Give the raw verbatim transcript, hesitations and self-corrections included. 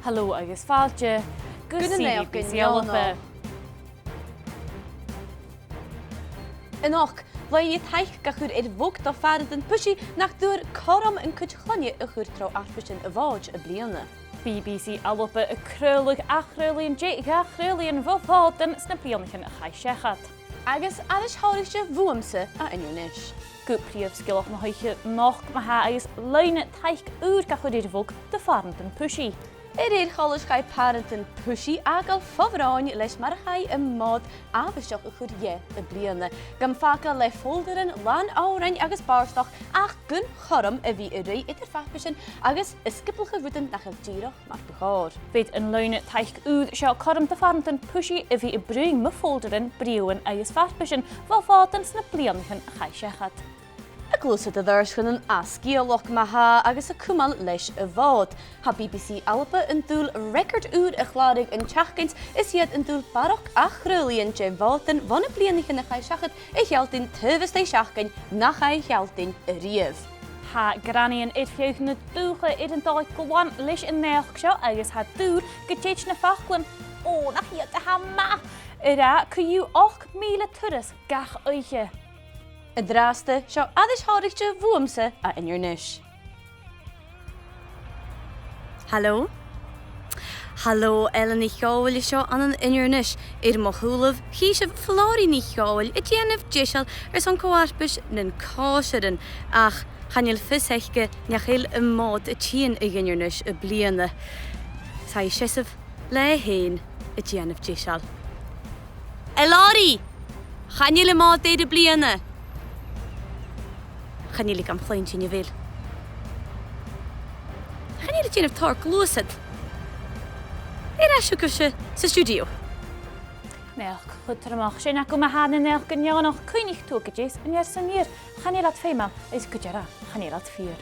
Halò agus fàilte gu CBBC ALBA. A-nochd, làrach-taic ga chur air bhog do phàrantan puisich nach d' fhuair cothrom an cuid chloinne a chur tro fharpaisean a' Mhòid am-bliadhna. BBC ALBA a' craoladh ath-chraolaidhean de dh'ath-chraolaidhean bho Mhòdan sna bliadhnaichean a chaidh seachad. Agus aithris shònraichte bhuamsa à Inbhir Nis. Gu prìomh sgeulachd na h-oidhche a-nochd ma-thà agus loidhne taic ùr ga chur air bhog do phàrantan puisich. A rèir choltais chaidh pàrantan puisich fhàgail fo bhròn leis mar a chaidh am Mòd àbhaisteach a chur dheth am-bliadhna, gam fàgail le folderan làn òrain agus bàrdachd ach gun chothrom a bhith a' ruith eadar farpaisean agus a' sgioblachadh rudan nach eil dìreach mar bu chòir. B' fheudar an loidhne taic ùr seo cothrom do phàrantan puisich a bhith a' bruidhinn mu folderan, britheamhan agus farpaisean bho Mhòdan sna bliadhnaichean a chaidh seachad. A' gluasad air adhart chun an ath-sgeulachd ma-thà agus a' cumail leis a' Mhòd. Tha BBC ALBA an dùil record ùr a chlàradh an t-seachdain-s, is iad an dùil barrachd ath-chraolaidhean de Mhòdan bho na bliadhnaichean a chaidh seachad a shealltainn taobh a-staigh seachdain nach fhaigh a shealltainn a-riamh. Tha grannaidhean air feadh na dùthcha air an dòigh glan leis an naidheachd seo agus tha dùil gun tèid na faclan, "Ò, nach iad a tha math!" a ràdh co-dhiù ochd mìle turas gach oidhche. An-dràsta, seo aithris shònraichte bhuamsa à Inbhir Nis. Halò? Halò, Ellen NicDhòmhnaill an seo ann an Inbhir Nis. Air mo chùlaibh, chì sibh Flòraidh NicDhòmhnaill a' dèanamh deiseil airson co-fharpais nan còisirean, ach chan eil fios aice nach eil am Mòd a' tighinn a dh'Inbhir Nis am-bliadhna. Tha i a' seasamh leatha fhèin a' dèanamh deiseil. A Fhlòraidh! Chan eil am Mòd air am-bliadhna! Chan eil i gam chluinntinn, a bheil? Chan eil i a' dèanamh tòrr gluasad. Air ais thugaibhse san stiùidio. Naidheachd chudromach sin agaibh ma-thà, na naidheachdan neònach. Cuimhnich, tuigidh tu dè as urrainn dhut san iar. Chan eil iad feumail is gu dearbh chan eil iad fìor.